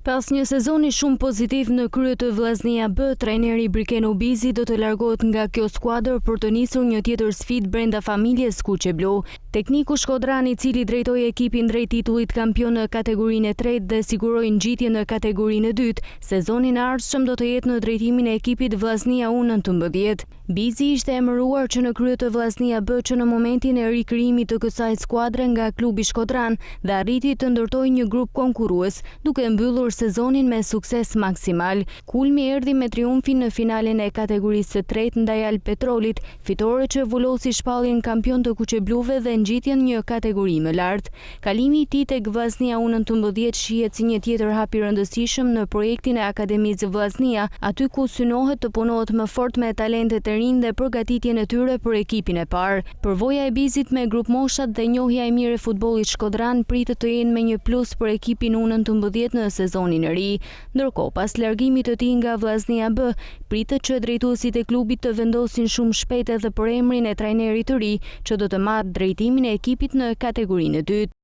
Pas një sezoni shumë pozitiv në krye të Vllaznia B, trajneri Brikeno Bizi do të largohet nga kjo skuadër për të nisur një tjetër sfidë brenda familjes kuqeblu. Tekniku shkodran i cili drejtoi ekipin drejt titullit kampion në kategorinë e tretë dhe siguroi ngjitjen në kategorinë e dytë, sezonin e ardhshëm do të jetë në drejtimin e ekipit Vllaznia U19. Bizi ishte emëruar që në krye të Vllaznia B që në momentin e rikrijimit të kësaj skuadre nga klubi shkodran dhe arriti të ndërtojë një grup konkurrues, duke mbyllur sezonin me sukses maksimal. Kulmi erdhi me triumfin në finalen e kategorisë së tretë ndaj Albpetrolit, fitore që vulosi shpalljen kampion të kuqebluve dhe ngjitjen një kategori më lart. Kalimi i tij tek Vllaznia U19 shihet si një tjetër hap i rëndësishëm në projektin e Akademisë Vllaznia, aty ku synohet të punohet më fort me talentet e rinj dhe përgatitjen e tyre për ekipin e parë. Përvoja e Bizit me grupmoshat dhe njohja e mirë e futbollit shkodran pritet të jenë me një plus për ekipin U19 në sezonin e ri. Ndërkohë, pas largimit të tij nga Vllaznia B, pritet që drejtuesit e klubit të vendosin shumë shpejt edhe për emrin e trajnerit të ri që do të marrë drejtimin e ekipit në kategorinë e dytë.